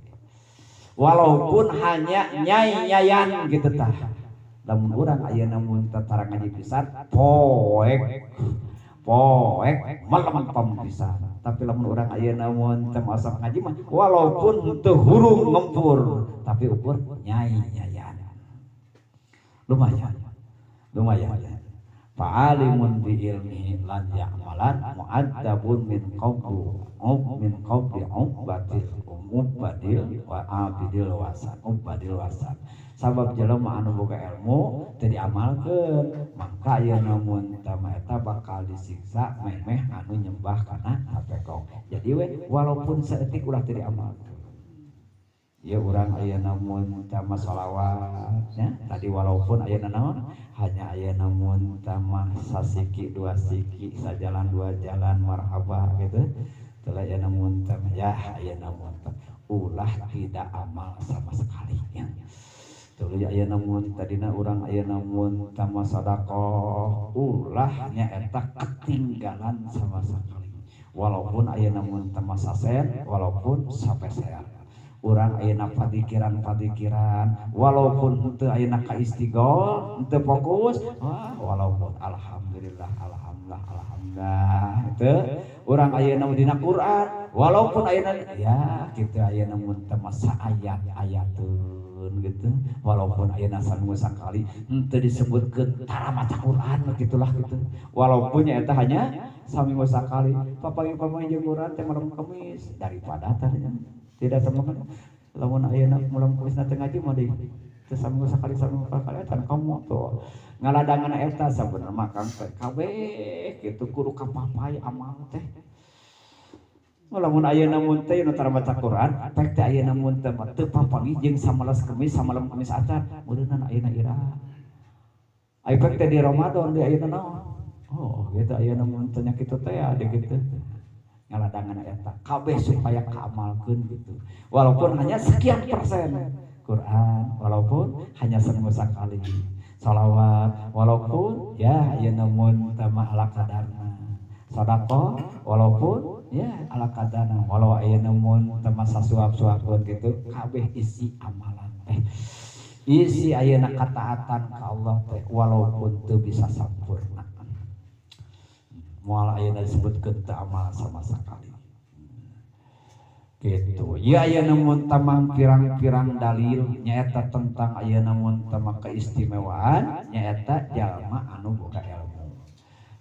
Speaker 1: Walaupun hanya nyai-nyayan gitu tah. Lamun urang ayeuna mun teu tara ngaji pisan poek poek melempem pisan. Tapi lamun urang ayeuna mun teu masuk ngaji mah walaupun teu hurung ngempur tapi ukur nyai-nyayan. Lumayan. Lumayan. Fa'alimun bi ilmihi lan ya'malan mu'adzabun min qablu min qabli ubatil ubadil wa abidil wasan ubadil wasan. Sabab jelema anu boga ilmu teu diamalkeun mangka ayeuna mun teh eta bakal disiksa meh-meh anu nyembah kana hapekong. Jadi we walaupun saeutik ulah teu diamalkeun. Ya urang ayeuna mun teh mah sholawat nya tadi walaupun ayeuna naon hanya ayeuna mun teh mah sasiki dua siki sajalan dua jalan marhaba gitu. Teu ayeuna mun teh ya ayeuna mun teh ulah tidak amal sama sekali ya. Tuluy ayeuna mun tadina urang ayeuna mun teh mah sedekah ulah nya eta ketinggalan sama sekali. Walaupun ayeuna mun teh mah sasen walaupun sapeser. Urang ayeuna padikiran-padikiran walaupun henteu ayeuna ka istighol henteu fokus wah walaupun alhamdulillah alhamdulillah alhamdulillah itu urang ayeuna dina Quran walaupun ayeuna ya kitu ayeuna mun teu masa ayat-ayatun gitu walaupun ayeuna saminggu sakali henteu disebutkeun tara maca Quran gitulah gitu walaupun nya eta hanya saminggu sakali papanggih-papanggih jeung Quran teh malam Kamis daripada tadinya tidak sama kan lamun ayeuna malam Kamis teh ngaji mah deui teu saminggu sakali saminggu sakali eta kamu tuh ngaladangan eta sabenerna mah kang teh kabeh kitu kudu kapapay amal teh lamun ayeuna mun teh nu tara maca Quran pek teh ayeuna mun teh mah teu papanggih jeung samalas Kemis samalam Kemis acan meureunna ayeuna ira ai pek teh di Ramadan di ayeuna naon oh gitu ayeuna mun teh nya kitu teh ade kitu ngaladangan eta kabeh supaya kaamalkeun gitu walaupun hanya sekian persen Quran walaupun hanya seminggu sakali salawat walaupun ya ayeuna mun teh mah ala kadarna sedekah walaupun ya ala kadarna walau ayeuna mun teh mah sasuap-suapkeun gitu kabeh isi amalan teh isi ayeuna kataatan ka Allah teh walaupun teu bisa sampurna moal ayeuna disebutkeun teu amal sama sekali gitu ya ayeuna mun tamang pirang-pirang dalil nyaeta tentang ayeuna mun tamang keistimewaan nyaeta jalma anu boga ilmu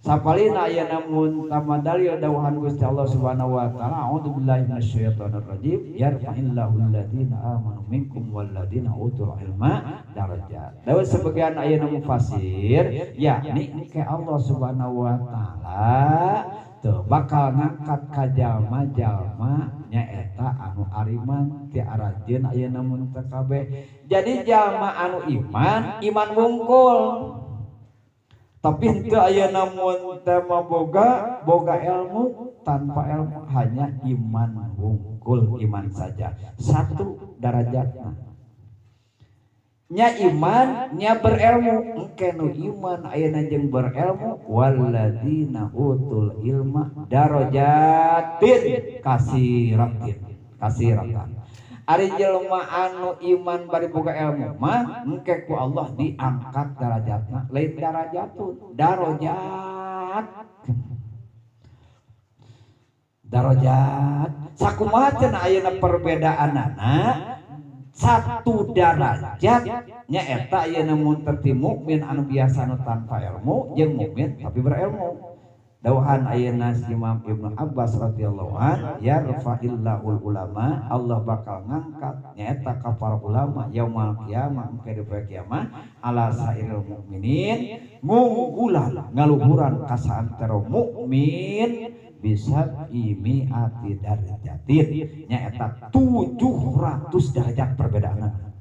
Speaker 1: sapalina ayeuna mun tamang dalil dawuhan Gusti Allah Subhanahu wa taala a'udzubillahi minasyaitonir rajim yarfa'illahu alladzina amanu minkum walladzina utul ilma darajat. Dawuh sebagian ayeuna mufassir yakni ke Allah Subhanahu wa taala teu bakal ngangkat ka jalma-jalma nyaeta anu ariman ti aranjeun ayeuna mun teu kabeh. Jadi jalma anu iman, iman wungkul. Tapi henteu ayeuna mun teh mah boga ilmu, tanpa ilmu hanya iman wungkul, iman saja. Satu darajatna. Nya iman, nya berilmu. Engke nu iman ayeuna jeung berilmu walladzina utul ilma darajatin kasiratin kasiratan. Ari jelema anu iman bari boga ilmu mah engke ku Allah diangkat darajatna, lain darajatun, darajat. Darajat. Sakumaha cenah ayeuna perbedaanana? Satu darajat nya eta ayeuna mun teu ti mukmin anu biasa anu tanpa ilmu jeung mukmin tapi berilmu. Dawuhan ayeuna Imam Ibnu Abbas radhiyallahu an, yarfa'illahul ulama, Allah bakal ngangkat nyaeta ka para ulama yaumal qiyamah, engke di poe kiamat, ala sairil mukminin, ngunggulan ngaluhuran ka saantero mukmin, bisa mi'ati darajatin, nyaeta 700 derajat perbedaan.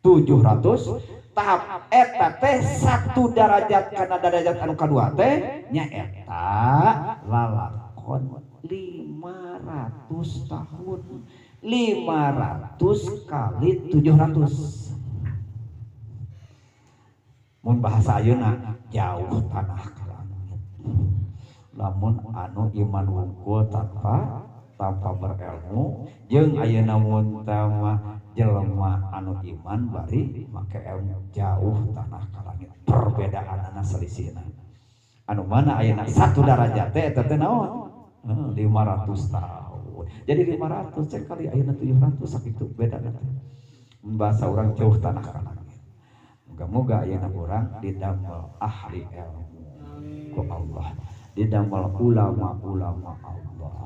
Speaker 1: 700 tahap eta teh satu derajat kana derajat anu kadua teh nyaeta lalakon 500 tahun, 500 kali 700. Mun bahasa ayeuna, jauh tanah ka langit. Lamun anu iman wungkul tanpa tanpa berilmu jeung ayeuna mun mah jelema anu iman bari make ilmu, jauh tanah ka langit perbedaanana, selisihna. Anu mana ayeuna satu darajat teh eta teh naon? 500 tahun. Jadi 500 cek kali ayeuna 700, sakitu bedana teh. Bahasa orang, jauh tanah ka langit. Moga-moga ayeuna urang didamel ahli ilmu ku Allah, didamel ulama-ulama Allah,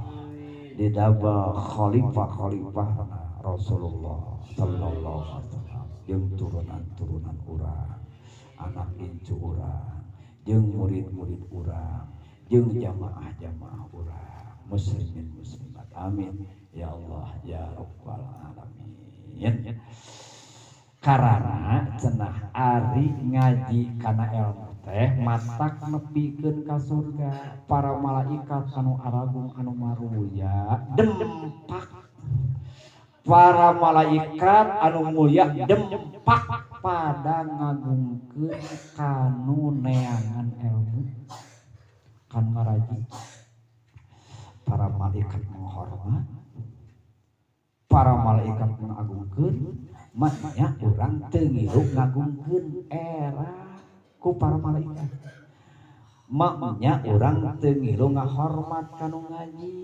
Speaker 1: didamel khalifah-khalifah Rasulullah sallallahu alaihi wasallam, jeung turunan-turunan urang, anak incu urang, jeung murid-murid urang, jeung jamaah-jamaah urang, muslimin muslimat. Amin ya Allah ya rabbal alamin. Karena cenah ari ngaji kana ilmu teh matak nepikeun ka surga. Para malaikat anu aragung, anu maruya dempak, para malaikat anu mulia dempak pada ngagungkeun kanu neangan ilmu kan ngaraji. Para malaikat menghormat, para malaikat mengagungkeun. Makanya urang teu ngilu ngagungkeun era ku para malaikat, maknya urang teu ngilu ngahormat kanu ngaji,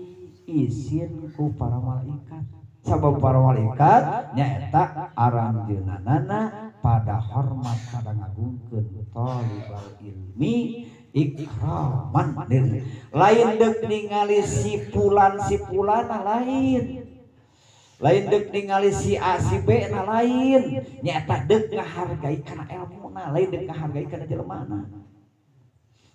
Speaker 1: isin ku para malaikat. Sabab para malaikat nyaeta aranjeunanana pada hormat, pada ngagungkeun thalibal ilmi ikraman. Lain deuk ningali si fulan, si fulana, lain, lain deuk ningali si A, si B na, lain. Nyaeta deuk ngahargai kana ilmuna, lain deuk ngahargai kana jelemana.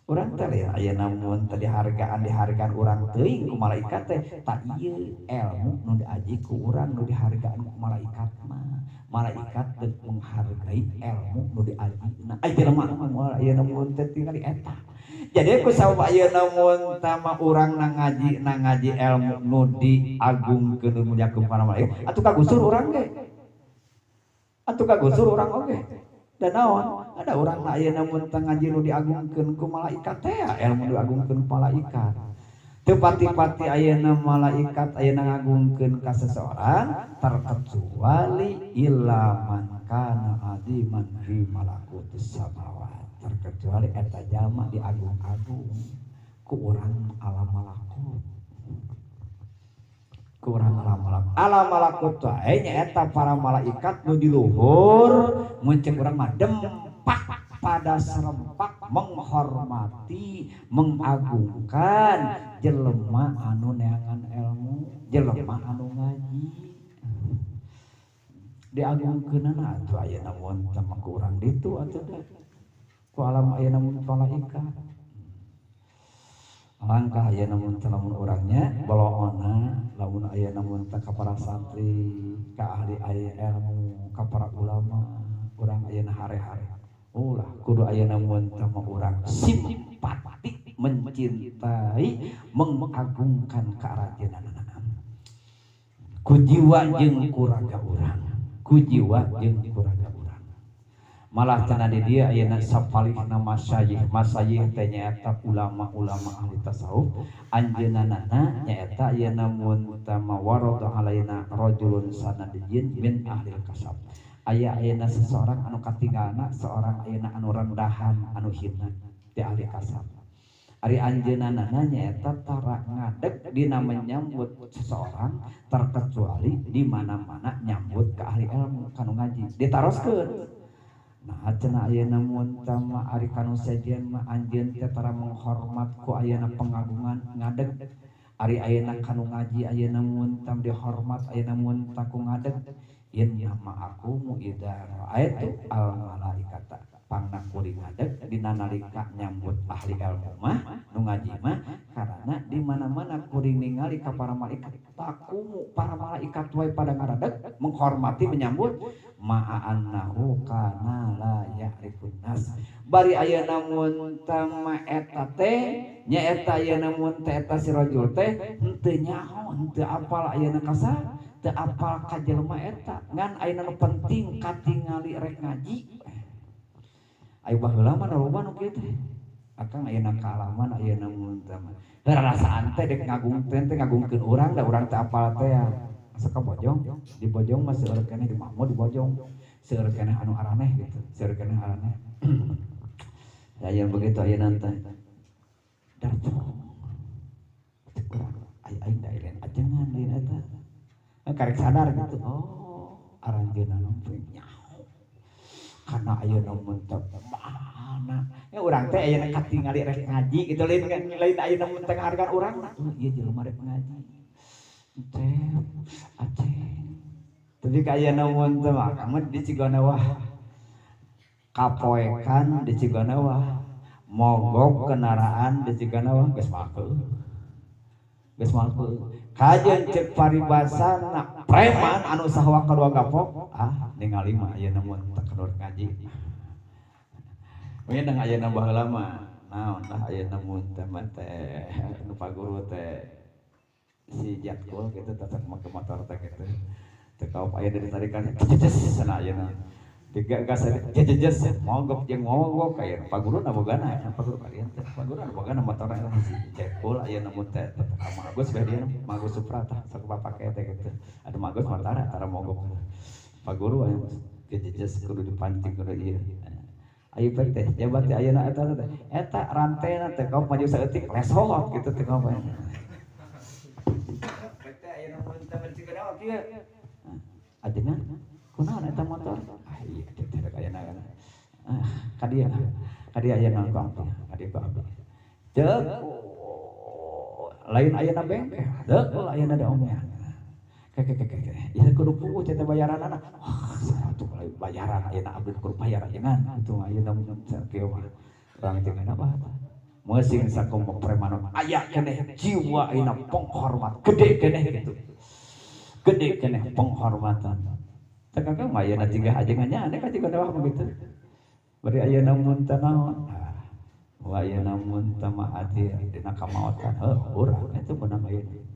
Speaker 1: Urang teh lain aya, namun tadi hargaan dihargaan urang teuing ku malaikat teh. Tak ieu ilmu nu diaji ku urang nu dihargaan ku malaikat mah. Malaikat deuk menghargai ilmu nu diaji. Nah, aya jelema mah moal aya namun teh tingali eta. Jadi ku sabab ayeuna mun tama urang na ngaji, na ngaji ilmu nu diagungkeun, nu muliakeun para malaikat, atuh kagusur urang ge, atuh kagusur urang oge. Dan naon ada orang na ayeuna mun teu ngaji nu diagungkeun ku malaikat teh, ilmu diagungkeun ku malaikat. Teu pati-pati ayeuna malaikat ayeuna ngagungkeun ka seseorang, terkecuali illa man kana adiman fi malakutis samawat, terkecuali eta jalma diagung-agung ku urang alam malakut, ku urang alam malakut. Alam malakut wae nyaeta para malaikat nu di luhur, mun ceuk urang mah dempak pada serempak menghormati, mengagungkan jelema anu neangan ilmu, jelema anu ngaji diagungkeunana. Atuh ayeuna mun teh mah ku urang ditu atuh da ku alam ayeuna mun malaikat. Alangkah ayeuna mun teh lamun urangnya boloona, lamun ayeuna mun teh ka para santri, ka ahli ilmu, ka para ulama urang ayeuna hare-hare. Ulah, kudu ayeuna mun teh mah urang simpati, mencintai, mengagungkan kearajinanana ku jiwa jeung ku raga urang, ku jiwa jeung ku raga urang. Malah cenah di dia ayeuna sapalihna masyayikh, masyayikh teh nyaeta ulama-ulama ahli tasawuf, anjeunna nyaeta ayeuna mun teh mah warada alaina rajulun sanadiyyin min ahli kasab, aya ayeuna seseorang anu katinggalna seorang ayeuna anu rendahan, anu hina ti ahli kasab. Ari anjeunna nyaeta tara ngadeg dina menyambut seseorang, terkecuali di mana-mana nyambut ke ahli ilmu, kanu ngaji. Ditaroskeun. Nah cenah ayeuna mun tah mah ari kanu sejen mah anjeun teh tara menghormat ku ayeuna pengagungan ngadeg. Ari ayeuna kanu ngaji ayeuna mun tah dihormat ayeuna mun tah ku ngadeg. Innama aqumu idza ra'aitu al malaikata. Pangna kuring ngadeg dina nalika nyambut ahli ilmu mah nu ngaji mah karana di mana-mana kuring ningali ka para malaikat takumu para malaikat wae pada ngaradeg menghormati menyambut ma'a annahu kana la ya'rifun nas. Bari ayeuna mun tah mah eta teh nyaeta ayeuna mun teh eta si rajul teh henteu nyaho henteu apal ayeuna ka teu apal ka jelema eta ngan ayeuna nu penting katingali rek ngaji. Ayo baheula mah loba nu kieu teh. Akang ayeuna kaalaman ayeuna mun teh mah. Rarasaan teh dek ngagung teh ngagungkeun urang da urang teh apal teh ya. Asa ka Bojong, di Bojong mah seueur keneh di Mahmud di Bojong. Seueur keneh anu araneh gitu, seueur keneh araneh. Ya yang begitu ayeuna teh. Darcong. Cek urang aya aing da lain ajengan lain eta. Karek sadar gitu. Oh, aranjeunna nu nyaho. Karena ayeuna mun teh mana ya urang teh ayeuna katingali rek ngaji gitu lain lain ayeuna mun teh ngahargaan urang oh ieu jelema rek ngaji teh aceh tapi ka ayeuna mun teh mah kamu di Cigana wah kapoekan di Cigana wah mogok kendaraan di Cigana wah geus make geus make kajeun ceuk paribasana preman anu sahawa kadua gapok ah ningali mah ayeuna mun teh kadua ngaji. Mungkin dang ayeuna baheula mah naon lah ayeuna mun teh mah teh nu paguru teh si Jatkul gitu tetep make motor teh gitu. Teu kaop aya ditarikan jejes cenah ayeuna. Digagas jejes mogok jeung mogok aya paguru na bogana paguru kalian teh paguru na bogana motor eta si Jatkul ayeuna mun teh tetep ka Agus bae dia Magus Suprata sok bapake teh gitu. Anu Magus mah tara mogok. Paguru aya jejes kudu dipancing kudu ieu. Ayo pek teh jabat teh ayeuna eta teh eta rantena teh kaum maju saeutik lesot gitu teh kaum. Pek teh ayeuna mun teh cigana kieu. Ajengan kunaon eta motor? Ah iya teh teh ayeuna. Ah ka dieu ayeuna ku abdi, ka dieu ku abdi. Ceuk lain ayeuna bengkel, deuk ayeuna da omean. Ke ieu kudu puguh teh bayaranana. Wah, satu kali bayaran ayeuna abdi kudu bayar ajengan itu ayeuna mun kieu mah. Urang teh apa? Meusing sakomo preman aya keneh jiwa ayeuna penghormat gede keneh gitu. Gede keneh penghormatan. Teh kakang mah ayeuna cigah ajengannya aneh ka jiga mah begitu. Bari ayeuna mun teh naon? Ah, wa ayeuna mun teh mah hadir dina kamaotan heuh urang itu beunang ayeuna.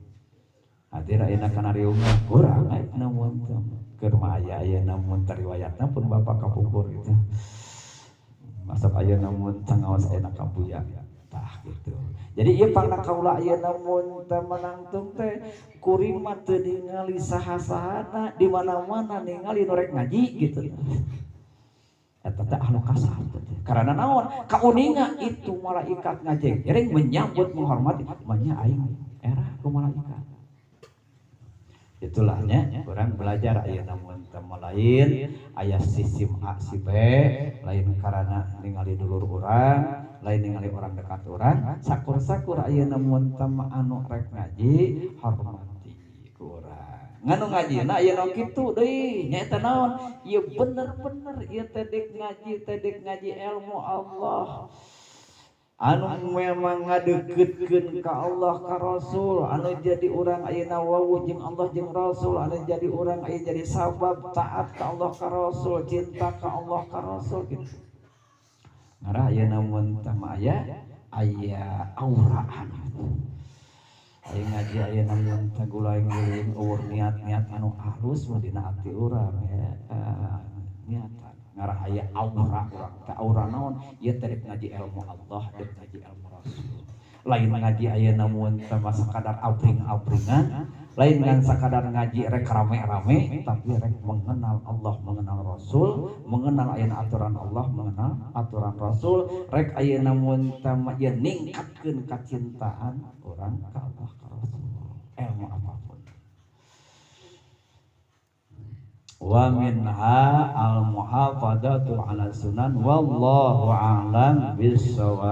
Speaker 1: Hadir ayeuna kana riungna urang ayeuna mun teh keur mah aya ayeuna mun teh riwayatna pun bapak kapungkur gitu. Masuk ayeuna mun teh ngaos ayeuna ka Buya. Tah gitu. Jadi ieu pangna kaula ayeuna mun teh menangtung teh kuring mah teu ningali saha-sahana di mana-mana ningali nu rek ngaji gitu. Eta teh ahlu kasab teh. Karena naon? Kauninga itu malaikat ngajeng menyambut menghormati manya aing era ku malaikat. Itulahnya orang belajar ayeuna mun teh lain aya sistem A si B lain karena ningali dulur urang lain ningali orang dekat urang sakur-sakur ayeuna mun teh anu rek ngaji hormati ku urang nganu ngajina ayeuna kitu deui nyaeta naon ieu bener-bener ieu teh dek ngaji ilmu Allah anu memang ngadeukeutkeun ka Allah ka Rasul anu jadi urang ayeuna wawuh jeung Allah jeung Rasul anu jadi urang aya jadi sabab taat ka Allah ka Rasul cinta ka Allah ka Rasul gitu. Ngarah ayeuna mun teh mah aya aya auraan. Aya ngaji ayeuna mun teh gulaing-guling eueuh niat-niat anu halus mah dina ati urang ya niatan. Ngarah aya aura urang teh aura naon ieu teh rek ngaji ilmu Allah rek ngaji ilmu Rasul lain ngaji ayeuna mun teh mah sakadar abring-abringan lain ngan sakadar ngaji rek rame-rame tapi rek mengenal Allah mengenal Rasul mengenal ayeuna aturan Allah mengenal aturan Rasul rek ayeuna mun teh mah ieu ningkatkeun kacintaan urang ka Allah ka Rasul ilmu apapun. Wa minha al muhafadzatu ala sunan, wallahu a'lam bissawab.